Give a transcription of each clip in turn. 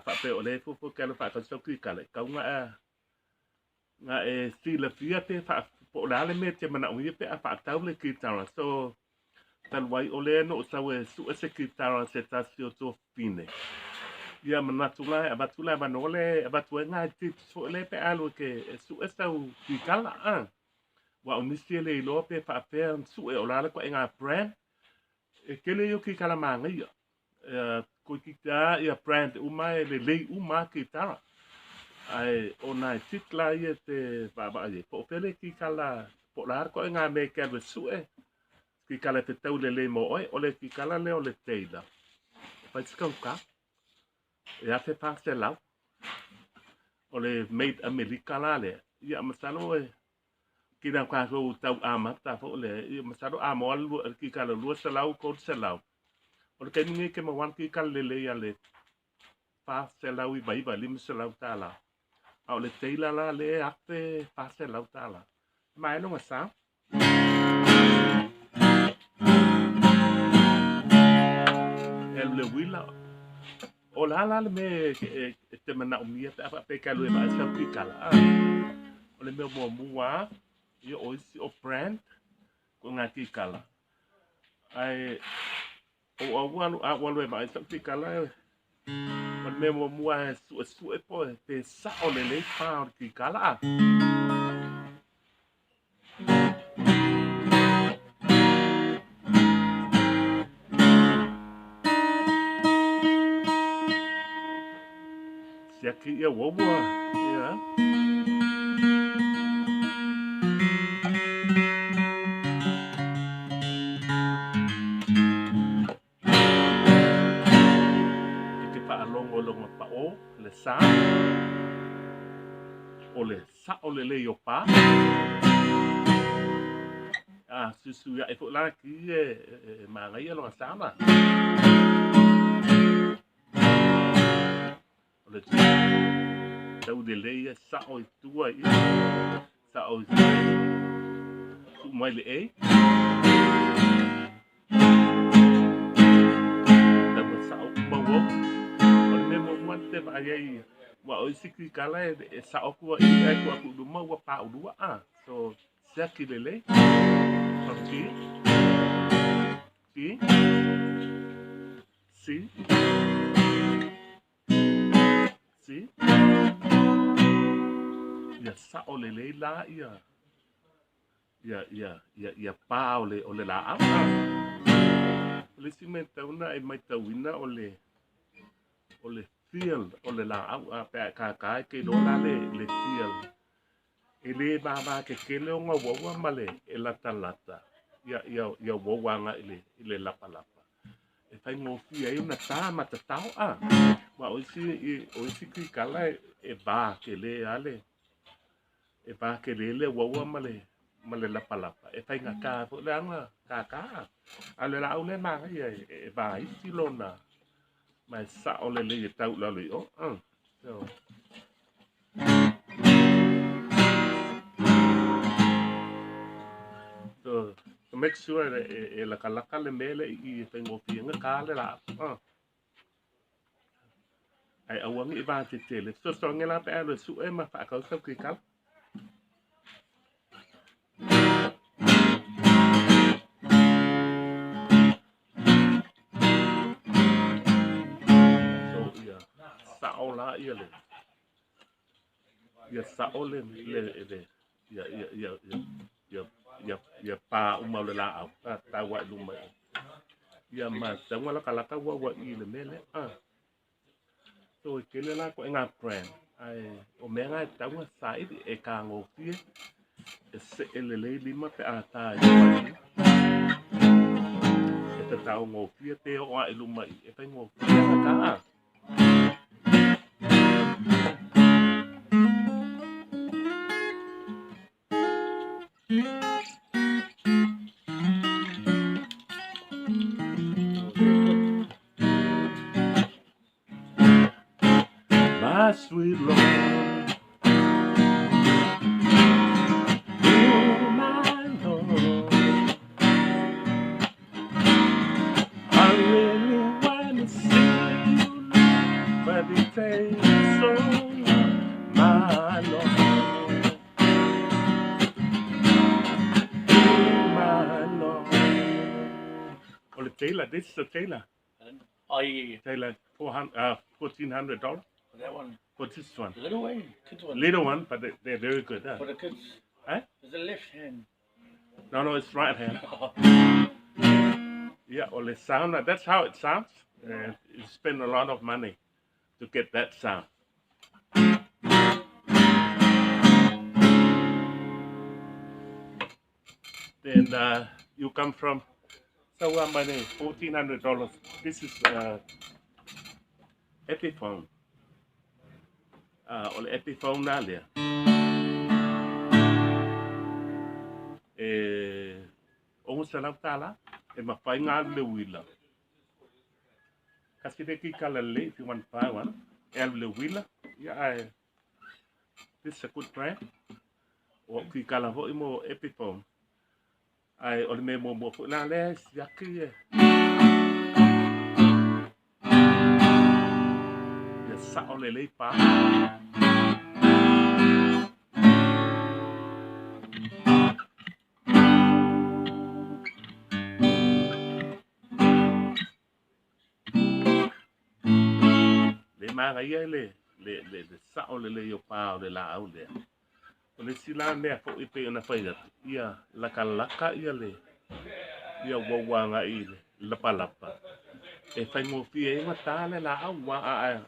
faapea o lea e fuafua e te alu e faatau sau kikala, e tatau ona e silafia pe po o le a le mea e te manaomia pe a faatau le kitara. So, talu ai o lea na ou sau e sue se kitara a se tasi o tuafafine, ia manatu la e avatu le avanoa lea e avatu ai nai tips foi lea pe a alu e sue sau kikala. Aua o nisi e le iloa pe faapefea ona sue, o le a le ituaiga brand. E tele ia o kikala manaia. Toeitiiti lava ia brand uma e lelei uma lava kitara. Ae o nai tips la ia e te vaavaai ai, po o fea le kikala, po o le a le ituaiga mea e te alu e sue, kikala e fetau lelei mo oe, o le kikala lea o le Taylor. E fai si taugata, e $1,400. O le made Amerika la lea. Ia masalo e kina tatou tau amata foi lea, ia masalo a maua le kikala 200, 300. O le taimi nei e te maua lava le kikala lelei a le $499, $500. A o le Taylor la lea e $1,400. E manaia lona sa. E alu le uila. O le a la le mea e te manaomia pe a faapea e te alu e vaai sau kikala? O le mea muamua lava, ia o isi o brand ko ngā kikala. Ae o au alu, a ou alu e vaai sau kikala, o le mea muamua e suesue po pe sao lelei pā o le kikala a. Siaki ia uaua, ia. E te faalogo i lona paʻō, le sa, o le sao lelei o pā. A suisuiaʻe foi la ki e manaia lona sa la. O le tau lelei e sao i tua i sao i tuu mai le A. Tau e sao uma uau. O le mea muamua te vaai ai, ua o isi kikala e sao atu ai e tuu atu i luma ua paulua a. So, siaki lelei. From G, G, C, C. Ia sao lelei la ia ia ia ia ia pā o le o le lāʻau. O le isi mea e tatau ona e matauina o le o le feel o le lāʻau a pe a e kākā e te iloa la le le feel. E lē vāvā kekele ona uaua ma le e latalata ia ia ia uaua agai i le i le lapalapa. E faigofie ai ona tā ma tatao a. Aua o isi o isi kikala e vā kele lava le e vā kele le uaua ma le ma le lapalapa. E faigata foi le aga kākā. A o le lāʻau lea e manaia e vā iti lona ma e sao lelei e tau i lalo i o. So, so, so make sure e lakalaka le mea lea i i e faigofie ai gata le lāʻau. Ae aua ne i vatetele. Fesoasoani la pe a alu e sue ma faatau sau kikala. So ia sao la ia le ia sao le le le ia ia ia ia ia ia ia pā uma o le lāʻau a tau aʻe i luma i ia ma tauga lakalaka ua ua i le mea lea a so e tele la ituaiga brand ae o mea na e tatau ona saili e tagofie e see lelei lima pe a ta i luma i e tatao gofie pe oo aʻe i luma i e faigofie ana ka a. My sweet Lord, oh my Lord, I really wanna see you, but it's Say so, my Lord. My Lord. O le Taylor, this is a Taylor. Oh, yeah, yeah. Taylor, 400, $1,400 That one. for this one. Little one, kids one. Little one, but they're very good. Huh? For the kids. Eh? It's the left hand. No, it's right hand. Yeah, well, the sound, that's how it sounds. And you spend a lot of money to get that sound. Then you come from, so money, $1,400. This is Epiphone. O le Epiphone na lea. E $600 e mafai ngā le uila. Kasi le ki kala le if you want to buy one. E alu le uila. Yeah, this is a good brand. O ki kala hoi mo Epiphone. Ai, o le me mo mo fu na le siaki e. Ia sa o le lei pa. Le maga ia le sa o le lei o pa o le la au lea. O le sila mea fo i pe ona whai atu. Ia laka laka ia le ia wawanga i le lapa lapa. E whai ngō e ngā tā le la au wa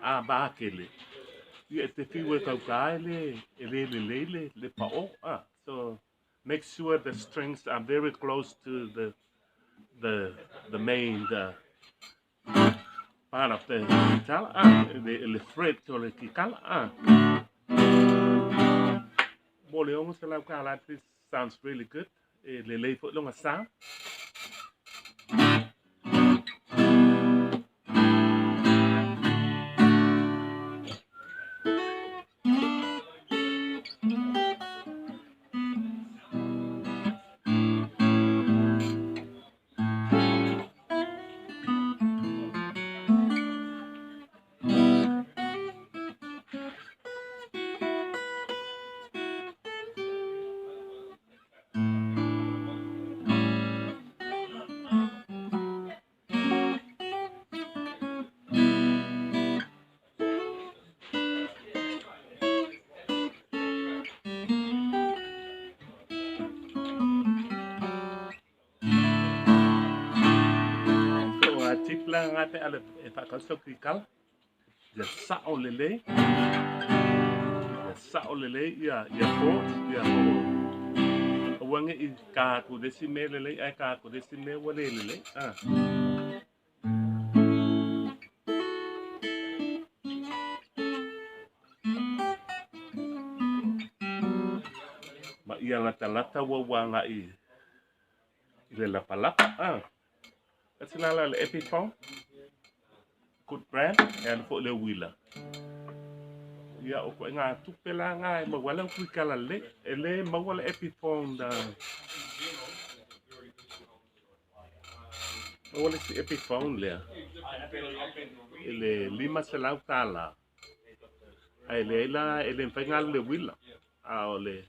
a ba ke le. Ia e te whiu e kauka e le e le le le le le pa o. Ah, so make sure the strings are very close to the main the part of the guitar. Ah, le fret o le kikala. Ah. Mo le ongo se lau kala, this sounds really good. E le lei fo longa sound. Tip la ngā te ale e whakauso ki kala. Ia sao lele. Ia sao lele ia pō, ia pō. Awange i kā ku desi me lele, ai kā ku desi me wa le lele. Ah. Ma ia lata lata wa wanga i le lapa lapa. Ah. Kasi lala le Epiphone, good brand, and for le wheeler. Ia o ko ngā tupe la ngā e mawala kui kala le, e le mawala Epiphone da. Mawala si Epiphone lea. E le $500. Ai le la e le mwhai le wheeler. A o le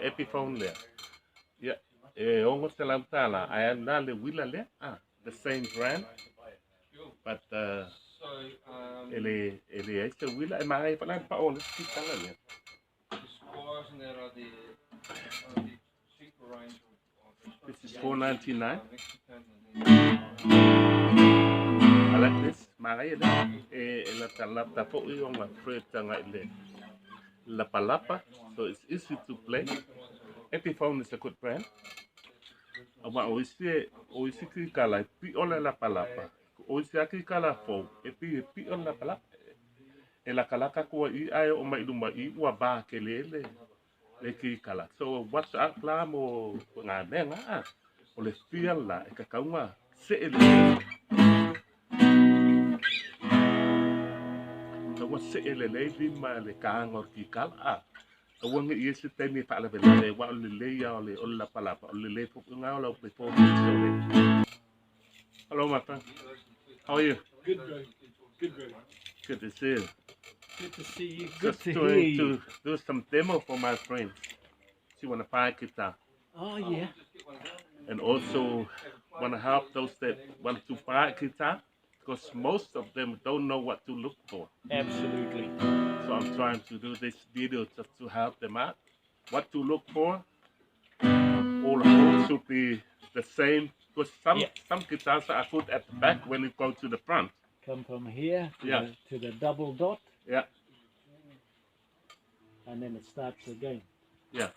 Epiphone lea. Ia e $600. Ai na le wheeler lea. Ah. The same brand, but ele e se wila e mai pa pa o le kala le. This is $4.99. I like this. Mai le e la talata fo i onga fret nga ile lapa lapa, so it's easy to play. Epiphone is a good brand. Awa o isi ki kala pi o le lapa lapa. O isi aki kala fo e pi o le lapa lapa. E la kalaka kua i ai o mai luma i ua ba ke le le ki kala. So what's up la mo ngā mea ngā. O le fia la e kakaunga se e le. Kaunga se e le le lima le kaanga o ki kala. Ah. Awange i ese taimi e whaalavelave wa o le lei o le lapa lapa o le lei fo ngā o lau performance o le. Hello my friend. How are you? Good, bro. Good, bro. Good to see you. Good to see you. Good Just to hear doing you. to do some demo for my friend. She wanna buy a guitar. Oh yeah. And also wanna help those that want to buy a guitar, because most of them don't know what to look for. Absolutely. So I'm trying to do this video just to help them out. What to look for. All the holes should be the same, because some guitars are put at the back when you go to the front. Come from here to, Yeah. to the double dot. Yeah. And then it starts again. Yeah.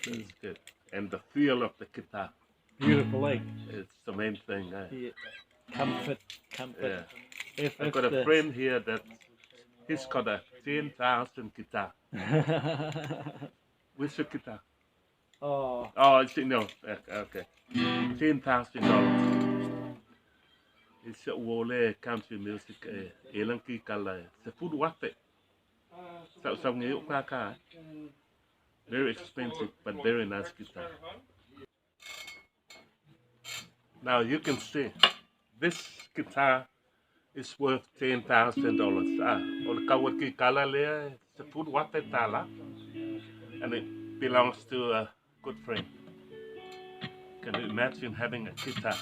That's good. And the feel of the guitar. Beautiful, eh? It's the main thing. Eh? Yeah. Comfort, comfort. Yeah. If I've got a the friend here that he's got a 10,000 guitar. Where's your guitar? Oh. Oh, it's no. Okay. $10,000. It's a wole country music. Elanki kala. Se food wafe. Sa ngi ka. Very expensive, but very nice guitar. Now you can see this guitar is worth $10,000. O kawaki kala lea se food wafe tala, and it belongs to a good friend. Can you imagine having a guitar?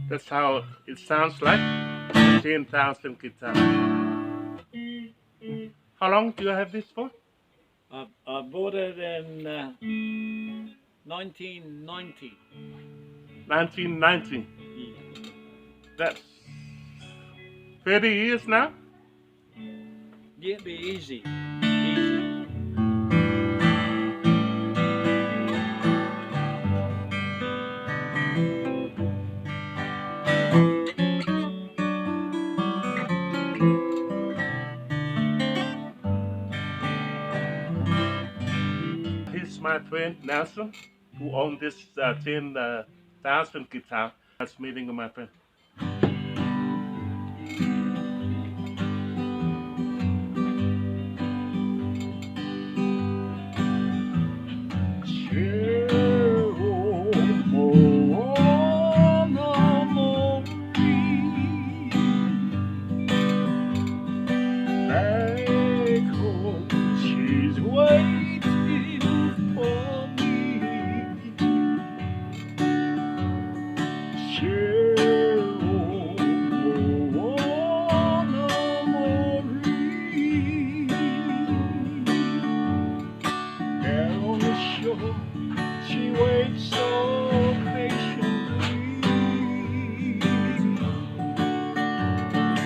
That's how it sounds like. 10,000 guitar. How long do you have this for? I bought it in 1990. 1990. Yeah. That's 30 years now? Yeah, be easy. Easy. Here's my friend Nelson, who owned this 10,000 guitar. Nice meeting you, my friend. Back home, she's waiting for me. Down the shore, she waits so patiently.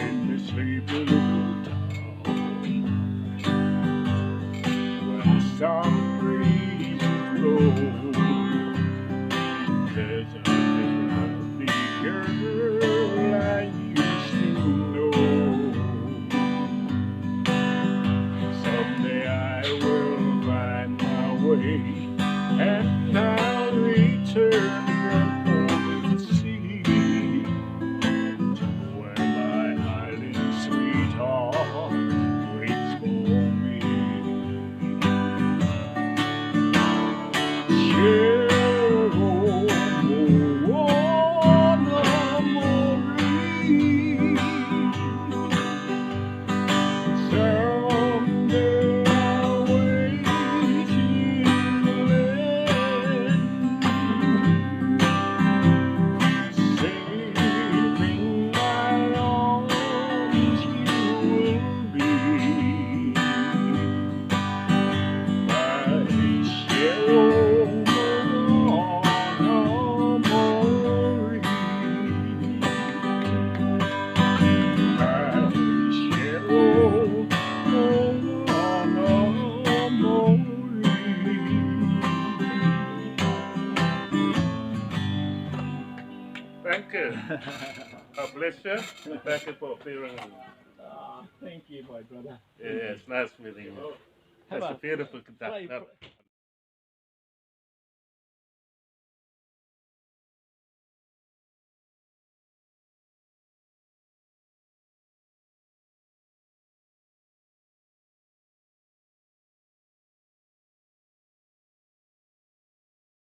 In the sleepy little town, where the soft breezes blow, there's a lovely girl I used to know. Someday I will find my way, and I'll return from over the sea to where my island sweetheart waits for me. Someday I'll wait in the land, safe in my arms you will be. My Cheryl Moana Marie. My Cheryl Moana Marie. Thank you. God bless you. Thank you for appearing. Thank you, my brother. Yeah, it's nice meeting you. Have That's a a beautiful guitar. play. No.